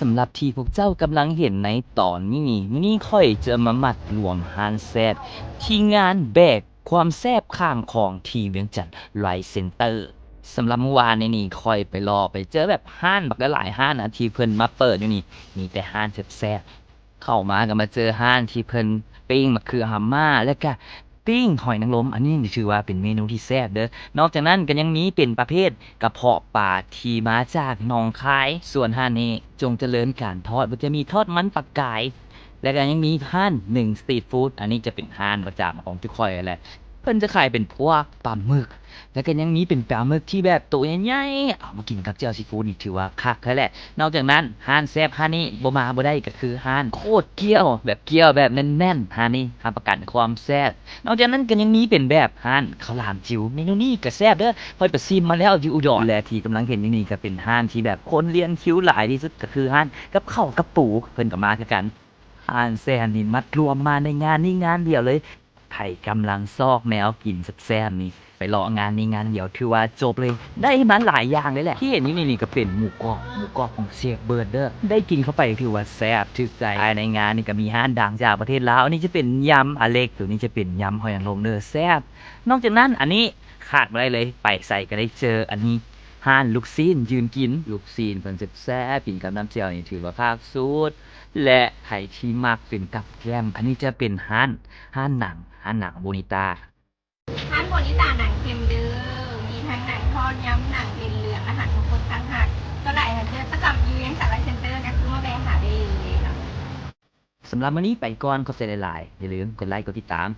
ສຳລັບທີ່ພວກເຈົ້າກຳລັງເຫັນໃນຕອນນີ້ນີ້ ມື້ນີ້ຂ້ອຍຈະມາມັດລວມຮ້ານແຊບທີ່ງານແບກຄວາມແຊບຂ້າງຂອງທີ່ວຽງຈັນ Light Center. ສຳລັບມື້ວານນີ້ນີ້ ຂ້ອຍໄປເລາະໄປເຈີແບບຮ້ານບັກຫຼາຍໆຮ້ານນະ ທີ່ເພິ່ນມາເປີດຢູ່ນີ້ ມີແຕ່ຮ້ານແຊບໆ. ເຂົ້າມາກໍມາເຈີຮ້ານທີ່ເພິ່ນປີ້ງມະເຂືອຫາມາ ແລະກະປີ້ງຫອຍນາງລົມ ອັນນີ້ຖືວ່າເປັນເມນູທີ່ແຊບເດີ້. ນອກຈາກນັ້ນກໍຍັງມີເປັນປະເພດກະເພາະປາທີ່ມາຈາກໜອງຄາຍ. ສ່ວນຮ້ານນີ້ຈົ່ງຈະເລີນການທອດ ມັນຈະມີທອດມັນປາກາຍ ແລະກະຍັງມີຮ້ານໜຶ່ງ Street Food ອັນນີ້ຈະເປັນຮ້ານປະຈຳຂອງຈຸຂ້ອຍຫັ້ນແຫຼະ ເພິ່ນຈະຂາຍເປັນພວກປາໝຶກ ແລະກະຍັງມີເປັນປາໝຶກທີ່ແບບໂຕໃຫຍ່ໆ ເອົາມາກິນກັບແຈ່ວຊີຟູດນີ້ຖືວ່າຄັກແທ້ແຫຼະ. ນອກຈາກນັ້ນ ຮ້ານແຊບຮ້ານນີ້ບໍ່ມາບໍ່ໄດ້ກໍຄືຮ້ານໂຄດກ້ຽວ ແບບກ້ຽວແບບແໜ້ນໆ ຮ້ານນີ້ຮັບປະກັນຄວາມແຊບ. ນອກຈາກນັ້ນກໍຍັງມີເປັນແບບຮ້ານເຂົ້າຫຼາມຈິວ ເມນູນີ້ກໍແຊບເດີ້ ຂ້ອຍໄປຊີມມາແລ້ວຢູ່ອຸດອນ. ແລະທີ່ກຳລັງເຫັນຢູ່ນີ້ກໍເປັນຮ້ານທີ່ແບບຄົນລຽນຄິວຫຼາຍທີ່ສຸດ ກໍຄືຮ້ານກັບເຂົ້າກັບປູ ເພິ່ນກໍມາຄືກັນ. ຮ້ານແຊບນີ້ມັດລວມມາໃນງານນີ້ງານດຽວເລີຍ. ໃຜກຳລັງຊອກແນວກິນແຊບໆນີ້ ໄປເລາະງານນີ້ງານດຽວ ຖືວ່າຈົບເລີຍ ໄດ້ມາຫຼາຍຢ່າງເລີຍແຫຼະ. ທີ່ເຫັນຢູ່ນີ້ນີ້ກໍເປັນໝູກອບ ໝູກອບຂອງເຊຟເບີດເດີ້ ໄດ້ກິນເຂົ້າໄປຖືວ່າແຊບຖືກໃຈ. ພາຍໃນງານນີ້ກໍມີຮ້ານດັງຈາກປະເທດລາວ ອັນນີ້ຈະເປັນຍຳອາເລັກ ໂຕນີ້ຈະເປັນຍຳຫອຍນາງລົມເດີ້ ແຊບ. ນອກຈາກນັ້ນ ອັນນີ້ຂາດບໍ່ໄດ້ເລີຍ ໄປໃສກໍໄດ້ເຈີ ອັນນີ້ຮ້ານລູກຊີ້ນຢືນກິນ ລູກຊີ້ນເພິ່ນແຊບໆ ກິນກັບນ້ຳແຈ່ວນີ້ຖືວ່າຄັກສຸດ. ແລະໃຜທີ່ມັກເປັນກັບແກ້ມ ອັນນີ້ຈະເປັນຮ້ານ ຮ້ານໜັງ ຮ້ານໜັງໂບນິຕ້າ. ຮ້ານໂບນິຕ້າໜັງເຄັມເດີ້ ມີທັງໜັງທອດ ຍຳໜັງ ເອັນເຫຼືອງ ອາຫານຄົບຄົນທັງຮັກ ສ່ວນຫຼາຍເດີ ປະຈຳຢູ່ວຽງຈັນ Light Center ກໍຄືມາແວ່ຫາໄດ້ເລີຍເນາະ. ສຳລັບມື້ນີ້ໄປກ່ອນ ຂອບໃຈຫຼາຍໆ ຢ່າລືມກົດໄລກ໌ ກົດຕິດຕາມ